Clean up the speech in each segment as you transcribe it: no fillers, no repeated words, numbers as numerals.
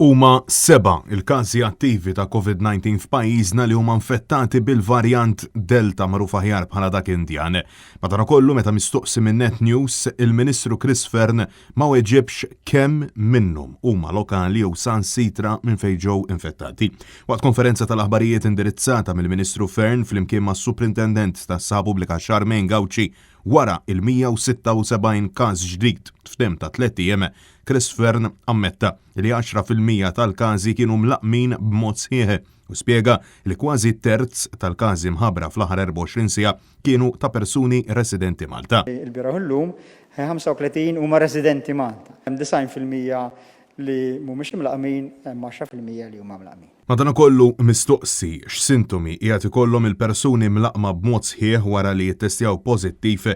Huma sebgħa l-każi attivi ta' Covid-19 f'pajjiżna li huma infettati bil-varjant Delta magħruf aħjar bħala dak Indjan. Madankollu meta mistoqsi minn Net News, il-Ministru Chris Fearne ma weġibx kemm minnhom huma lokali jew sansitra minn fejn ġew infettati. Waqt konferenza tal-aħbarijiet indirizzata mill-Ministru Fearne flimkien mas-Suprintendent tas-Saħħa Pubblika Charmaine Gauci wara il-176 każ ġdid f'temp ta' tlett ijiem, Chris Fearne ammetta li 10% tal-każi kienu mlaqqmin b'mod sħiħ u spjega li kważi terz tal-każi mħabbra fl-aħħar 24 siegħa kienu ta' persuni residenti Malta. Ilbieraħ u llum, 35 huma residenti Malta. Hemm 90% li mhumiex imlaqqmin, hemm 10% li huma mlaqqmin. Madanakollu, mistoqsi x'sintomi qiegħed ikollhom il-persuni mlaqqma b'mod sħiħ wara li jittestjaw pożittiv,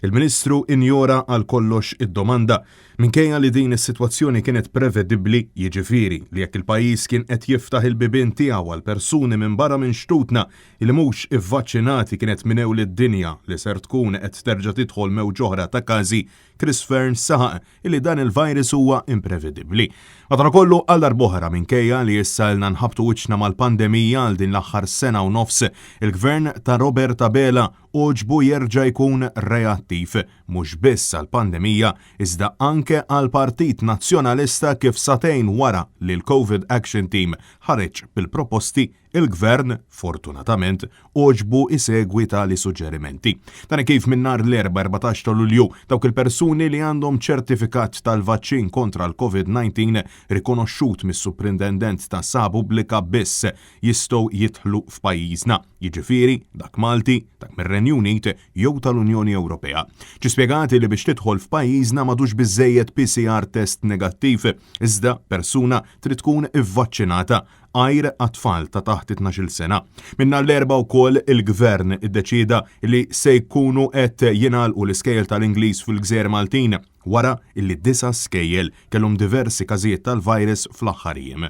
il-Ministru injora għal kollox id-domanda. Minkejja li din is-sitwazzjoni kienet prevedibbli, jiġifieri li jekk il-pajjiż kien qed jiftaħ il-bibien tiegħu għal persuni minn barra minn xtutna li mhux ivvaċċinati kienet minn ewl id-dinja li ser tkun qed terġa' tidħol mewġ oħra ta' każi, Chris Fearne saħaq illi dan il-virus huwa imprevedibbli. Madankollu, għal darb'oħra minkejja li issa ilna nħabbtu wiċċna mal-pandemija għal din l-aħħar sena u nofs, il-Gvern ta' Robert Abela għoġbu jerġa' jkun reattiv, mhux biss għall-pandemija, iżda anke għall-Partit Nazzjonalista kif sagħtejn wara li l-Covid Action Team ħareġ bil-proposti, Il-Gvern, fortunatament, għoġbu jsegwi tali suġġerimenti. Dan hekk kif minn nhar l-Erbgħa 14 ta' Lulju, dawk il-persuni li għandhom ċertifikat tal-vaċċin kontra l-Covid-19 rikonoxxut mis-Suprintendent tas-Saħħa Pubblika biss jistgħu jidħlu f'pajjiżna, jiġifieri dak Malti, dak mir-Renju Unit jew tal-Unjoni Ewropea. Ġie spjegat li biex tidħol f'pajjiżna m'għadux biżżejjed PCR test negattiv, iżda persuna trid tkun ivvaċċinata għajr għat-tfal ta' taħt it-tnax-il sena. Minn nhar l-Erbgħa wkoll il-Gvern iddeċieda li se jkunu qed jingħalqu l-iskejjel tal-Ingliż fil-Gżejjer Maltin wara li disa' skejjel kellhom diversi każijiet tal-virus fl-aħħar jiem.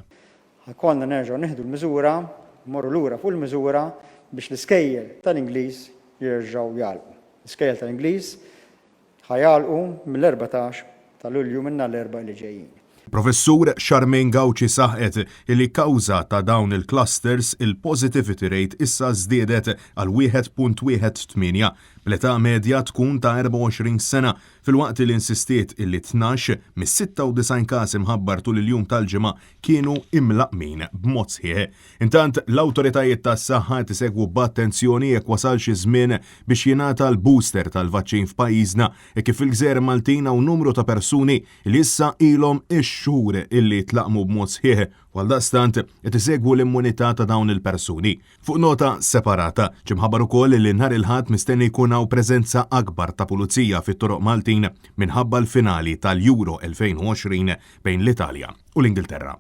Ħa jkollna nerġgħu nieħdu l-miżura, mmorru lura fuq il-miżura biex l-iskejjel tal-Ingliż jerġgħu jagħlqu. L-iskejjel tal-Ingliż Ħa jagħlqu mill-14 ta' Lulju minn nhar l-Erbgħa li ġejjin. Professur Charmaine Gauci saħqet li kawża ta' dawn il-clusters il-positivity rate issa żdiedet għal 1.18, bl-età medja tkun ta' 24 sena filwaqt li insistiet illi 12 mis-96 każ imħabbar tul il-jum tal-Ġimgħa kienu imlaqqmin b'mod sħiħ. Intant, l-awtoritajiet tas-saħħa qed isegwu b'attenzjoni jekk wasalx iż-żmien biex jingħata l-booster tal-vaċċin f'pajjiżna hekk kif fil-Gżejjer Maltin hawn numru ta' persuni li issa ilhom ix-xhur illi tlaqqmu b'mod sħiħ u għaldaqstant qed isegwu l-immunità ta' dawn il-persuni. Fuq nota separata, ġie mħabbar ukoll li nhar il-Ħadd mistenni jkun hawn preżenza akbar ta' pulizija fit-toroq Maltin minħabba l-finali tal-Euro 2020 bejn l-Italja u l-Ingilterra.